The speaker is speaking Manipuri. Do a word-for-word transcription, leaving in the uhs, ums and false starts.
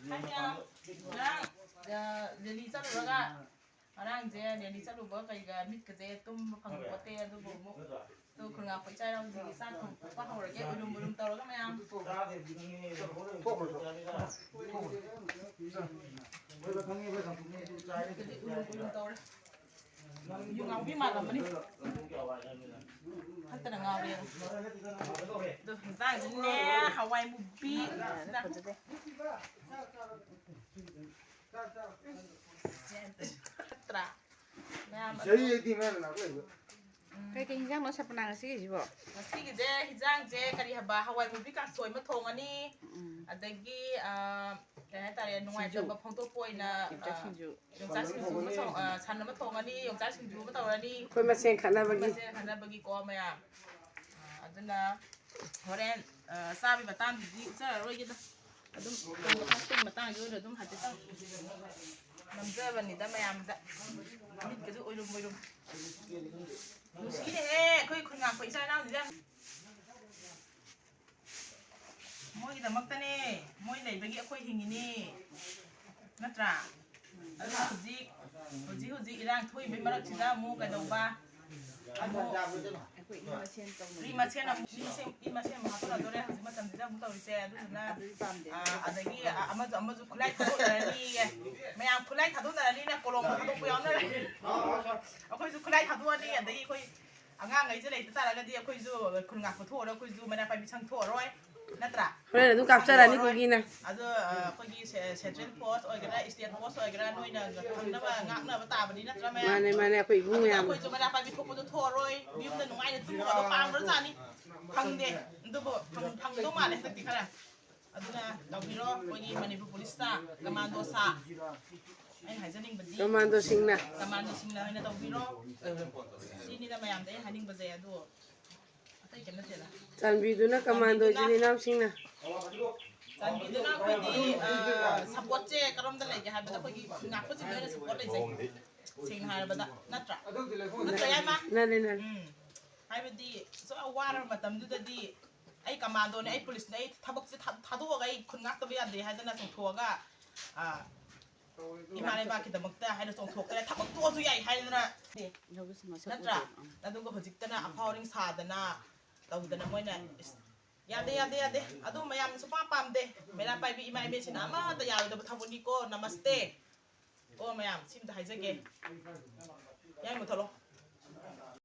ꯉꯔꯥꯡ, ꯑ, ꯔꯦꯂꯤ ꯆꯠꯂꯨꯔꯒ, ꯉꯔꯥꯡꯁꯦ ꯔꯦꯂꯤ ꯆꯠꯂꯨꯕ ꯀꯩꯒ ꯃꯤꯠꯀꯁꯦ ꯇꯨꯝꯕ ꯐꯪꯄꯣꯠꯇꯦ, ꯑꯗꯨꯕꯨ ꯑꯃꯨꯛ ꯇꯨ ꯈꯨꯟꯉꯥꯛꯄ ꯏꯆꯥ ꯏꯅꯥꯎꯁꯤꯡꯒꯤ ꯆꯥꯛ ꯊꯣꯡꯕ ꯍꯧꯔꯒꯦ꯫ ꯎꯏꯔꯨꯝ ꯎꯏꯔꯨꯝ ꯇꯧꯔꯒ ꯃꯌꯥꯝ꯫ ꯃꯤꯠꯀꯗꯤ ꯎꯏꯔꯨꯝ ꯎꯏꯔꯨꯝ ꯇꯧꯔꯦ꯫ ꯌꯨ ꯉꯥꯎꯕꯤ ꯃꯥꯜꯂꯝꯃꯅꯤ꯫ ꯐꯠꯇꯅ ꯉꯥꯎꯔꯦ꯫ ꯑꯗꯣ ꯍꯤꯟꯖꯥꯡꯁꯤꯅꯦ, ꯍꯋꯥꯏ ꯃꯨꯕꯤ꯫ ꯅꯠꯇ꯭ꯔꯥ? ꯃꯌꯥꯝ ꯑꯗꯨ ꯀꯩꯀꯩ ꯍꯤꯟꯖꯥꯡꯅꯣ ꯁꯄꯅꯥ ꯉꯁꯤꯒꯤꯁꯤꯕꯣ? ꯉꯁꯤꯒꯤꯁꯦ ꯍꯤꯟꯖꯥꯡꯁꯦ ꯀꯔꯤ ꯍꯥꯏꯕ? ꯍꯋꯥꯏ ꯃꯨꯕꯤ ꯀꯥꯡꯁꯣꯏ ꯑꯃ ꯊꯣꯡꯉꯅꯤ꯫ ꯎꯝ꯫ ꯑꯗꯒꯤ, ꯑ, ꯀꯩ ꯍꯥꯏꯇꯥꯔꯦ, ꯅꯨꯡꯉꯥꯏꯇꯕ ꯐꯣꯡꯗꯣꯛꯄ ꯑꯣꯏꯅ, ꯌꯣꯡꯆꯥꯛ ꯑ, ꯁꯤꯡꯖꯨ꯫ ꯌꯣꯡꯆꯥꯛ ꯁꯤꯡꯖꯨ ꯑꯃ ꯊꯣꯡ-, ꯑ, ꯁꯟ ꯑꯃ ꯊꯣꯡꯉꯅꯤ, ꯌꯣꯡꯆꯥꯛ ꯁꯤꯡꯖꯨ ꯑꯃ ꯇꯧꯔꯅꯤ꯫ ꯑꯩꯈꯣꯏ ꯃꯁꯦꯟ ꯈꯠꯅꯕꯒꯤ꯫ ꯑꯩꯈꯣꯏ ꯃꯁꯦꯟ ꯈꯠꯅꯕꯒꯤꯀꯣ ꯃꯌꯥꯝ꯫ ꯑ, ꯑꯗꯨꯅ ꯍꯣꯔꯦꯟ, ꯑ, ꯆꯥꯕꯒꯤ ꯃꯇꯥꯡꯗꯨꯗꯤ ꯎꯠꯆꯔꯔꯣꯏꯒꯦꯗ꯫ ꯑꯗꯨꯝ ꯊꯣꯡꯕ ꯊꯥꯛꯄꯒꯤ ꯃꯇꯥꯡꯗ ꯑꯣꯏꯅ ꯑꯗꯨꯝ ꯍꯥꯏꯐꯦꯠꯇꯪ ꯅꯝꯖꯕꯅꯤꯗ ꯃꯌꯥꯝꯗ꯫ ꯃꯤꯠꯀꯁꯨ ꯎꯏꯔꯨꯝ ꯎꯏꯔꯨꯝ꯫ ꯅꯨꯡꯁꯤꯅꯦꯍꯦ, ꯑꯩꯈꯣꯏ ꯈꯨꯟ ꯉꯥꯛꯄ ꯏꯆꯥ ꯏꯅꯥꯎꯁꯤꯡꯁꯦ꯫ ꯃꯣꯏꯒꯤꯗꯃꯛꯇꯅꯦ, ꯃꯣꯏ ꯂꯩꯕꯒꯤ ꯑꯩꯈꯣꯏ ꯍꯤꯡꯉꯤꯅꯦ, ꯅꯠꯇ꯭ꯔꯥ? ꯑꯗꯨꯅ ꯍꯧꯖꯤꯛ, ꯍꯧꯖꯤꯛ, ꯍꯧꯖꯤꯛ ꯏꯔꯥꯡ ꯊꯣꯛꯏꯕꯩ ꯃꯔꯛꯁꯤꯗ ꯑꯃꯨꯛ ꯀꯩꯗꯧꯕ? ꯑꯃꯨꯛ ꯑꯩꯈꯣꯏ ꯏ ꯃꯁꯦꯟ ꯇꯧꯅꯕ꯫ ꯏ ꯃꯁꯦꯟ ꯑꯃꯨꯛ, ꯏ ꯃꯁꯦꯟ, ꯏ ꯃꯁꯦꯟ ꯑꯃꯨꯛ ꯍꯥꯠꯇꯣꯛꯅꯗꯣꯔꯦ ꯍꯧꯖꯤꯛ ꯃꯇꯝꯁꯤꯗ ꯑꯃꯨꯛ ꯇꯧꯔꯤꯁꯦ꯫ ꯑꯗꯨꯗꯨꯅ, ꯑꯗꯨꯗꯤ ꯄꯥꯝꯗꯦ꯫ ꯑꯥ, ꯑꯗꯒꯤ ꯑꯃꯁꯨ, ꯑꯃꯁꯨ ꯈꯨꯠꯂꯥꯏ ꯊꯥꯗꯣꯛꯅꯔꯅꯤꯌꯦ꯫ ꯃꯌꯥꯝ ꯈꯨꯠꯂꯥꯏ ꯊꯥꯗꯣꯛꯅꯔꯅꯤꯅ ꯀꯣꯂꯣꯝ ꯊꯥꯗꯣꯛꯄ ꯌꯥꯎꯅꯔꯦ꯫ ꯑꯩꯈꯣꯏꯁꯨ ꯈꯨꯠꯂꯥꯏ ꯊꯥꯗꯣꯛꯑꯅꯤ, ꯑꯗꯒꯤ ꯑꯩꯈꯣꯏ ꯑꯉꯥꯡꯈꯩꯁꯦ ꯂꯩꯇ ꯇꯥꯔꯒꯗꯤ ꯑꯩꯈꯣꯏꯁꯨ ꯈꯨꯟ ꯉꯥꯛꯄ ꯊꯣꯛꯑꯔꯣꯏ, ꯑꯩꯈꯣꯏꯁꯨ ꯃꯩꯔꯥ ꯄꯥꯏꯕꯤ ꯁꯪ ꯊꯣꯛꯑꯔꯣꯏ, ꯅꯠꯇ꯭ꯔꯥ? ꯍꯣꯔꯦꯟ ꯑꯗꯨꯝ ꯀꯥꯞꯆꯔꯅꯤ ꯊꯣꯛꯑꯔꯣꯏ꯫ ꯀꯨꯀꯤꯅ꯫ ꯑꯗꯣ, ꯑ, ꯑꯩꯈꯣꯏꯒꯤ ꯁꯦ-, central force ꯑꯣꯏꯒꯦꯔꯥ, state force ꯑꯣꯏꯒꯦꯔꯥ, ꯅꯣꯏꯅ ꯊꯝꯅꯕ, ꯉꯥꯛꯅꯕ ꯇꯥꯕꯅꯤ, ꯅꯠꯇ꯭ꯔꯥ, ꯃꯌꯥꯝ? ꯃꯥꯅꯦ, ꯃꯥꯅꯦ, ꯑꯩꯈꯣꯏ ꯏꯕꯨꯡ ꯑꯗꯨꯅ ꯃꯌꯥꯝ꯫ ꯑꯩꯈꯣꯏꯁꯨ ꯃꯩꯔꯥ ꯄꯥꯏꯕꯤ ꯊꯣꯛꯄꯗꯣ ꯊꯣꯛꯑꯔꯣꯏ, ꯌꯨꯝꯗ ꯅꯨꯡꯉꯥꯏꯅ ꯇꯨꯝꯃꯒ ꯄꯥꯝꯈ꯭ꯔꯖꯥꯠꯅꯤ꯫ ꯐꯪꯗꯦ, ꯑꯗꯨꯕꯨ ꯐꯪ-, ꯐꯪꯗꯧ ꯃꯥꯜꯂꯦ ꯍꯟꯗꯛꯇꯤ ꯈꯔ꯫ ꯑꯗꯨꯅ ꯇꯧꯕꯤꯔꯣ, ꯑꯩꯈꯣꯏꯒꯤ ꯃꯅꯤꯄꯨꯔ ꯄꯨꯂꯤꯁꯇ, ꯀꯃꯥꯟꯗꯣ ꯁꯥ꯫ ꯑꯩꯅ ꯍꯥꯏꯖꯅꯤꯡꯕꯗꯤ ꯀꯃꯥꯟꯗꯣꯁꯤꯡꯅ꯫ ꯀꯃꯥꯟꯗꯣꯁꯤꯡꯅ ꯑꯣꯏꯅ ꯇꯧꯕꯤꯔꯣ꯫ ꯁꯤꯅꯤꯗ ꯃꯌꯥꯝꯗ ꯑꯩꯅ ꯍꯥꯏꯅꯤꯡꯕꯁꯦ꯫ ꯑꯗꯨ ꯑꯇꯩ ꯀꯩꯝ ꯅꯠꯇꯦꯗ꯫ ꯆꯥꯟꯕꯤꯗꯨꯅ ꯀꯃꯥꯟꯗꯣ ꯆꯥꯟꯕꯤꯗꯨꯅ ꯏꯆꯤꯟ ꯏꯅꯥꯎꯁꯤꯡꯅ꯫ ꯆꯥꯟꯕꯤꯗꯨꯅ ꯑꯩꯈꯣꯏꯗꯤ, ꯑ, supportꯁꯦ ꯀꯔꯣꯝꯗ ꯂꯩꯒꯦ ꯍꯥꯏꯕꯗ ꯑꯩꯈꯣꯏꯒꯤ ꯉꯥꯛꯄꯁꯤꯡꯗ ꯑꯣꯏꯅ support ꯂꯩꯖꯩ꯫ ꯁꯦꯡꯅ ꯍꯥꯏꯔꯕꯗ, ꯅꯠꯇ꯭ꯔꯥ? ꯅꯠꯇ꯭ꯔꯥ, ꯌꯥꯏꯃ? ꯅꯠꯂꯦ, ꯅꯠꯂꯦ꯫ ꯎꯝ꯫ ꯍꯥꯏꯕꯗꯤ ꯑꯁꯨꯛ ꯌꯥꯝ ꯋꯥꯔꯕ ꯃꯇꯝꯗꯨꯗꯗꯤ ꯑꯩ ꯀꯃꯥꯟꯗꯣꯅꯦ, ꯑꯩ ꯄꯨꯂꯤꯁꯅꯦ, ꯑꯩ ꯊꯕꯛꯁꯦ ꯊꯥ- ꯊꯥꯗꯣꯛꯑꯒ ꯑꯩ ꯈꯨꯟ ꯉꯥꯛꯇꯕ ꯌꯥꯗꯦ ꯍꯥꯏꯗꯅ ꯆꯣꯡꯊꯣꯛꯑꯒ, ꯑ, ꯏꯃꯥ ꯂꯩꯕꯥꯛꯀꯤꯗꯃꯛꯇ ꯍꯥꯏꯅ ꯆꯣꯡꯊꯣꯛꯈ꯭ꯔꯦ꯫ ꯊꯕꯛ ꯇꯣꯛꯑꯁꯨ ꯌꯥꯏ ꯍꯥꯏꯗꯅ꯫ ꯅꯠꯇ꯭ꯔꯥ? ꯑꯗꯨꯒ ꯍꯧꯖꯤꯛꯇꯅ ꯑꯐꯥꯎ ꯑꯔꯤꯡ ꯁꯥꯗꯅ ꯇꯧꯗꯅ ꯃꯣꯏꯅ, ꯏꯁ, ꯌꯥꯗꯦ, ꯌꯥꯗꯦ, ꯌꯥꯗꯦ꯫ ꯑꯗꯨ ꯃꯌꯥꯝꯅ ꯁꯨꯡꯄꯥꯝ ꯄꯥꯝꯗꯦ꯫ ꯃꯩꯔꯥ ꯄꯥꯏꯕꯤ ꯏꯃꯥ ꯏꯕꯦꯟꯁꯤꯡꯅ ꯑꯃꯠꯇ ꯌꯥꯔꯣꯏꯗꯕ ꯊꯕꯛꯅꯤꯀꯣ꯫ ꯅꯃꯁꯇꯦ꯫ ꯀꯣ ꯃꯌꯥꯝ, ꯁꯤꯝꯇ ꯍꯥꯏꯖꯒꯦ꯫ ꯌꯥꯏ, ꯃꯨꯊꯠꯂꯣ꯫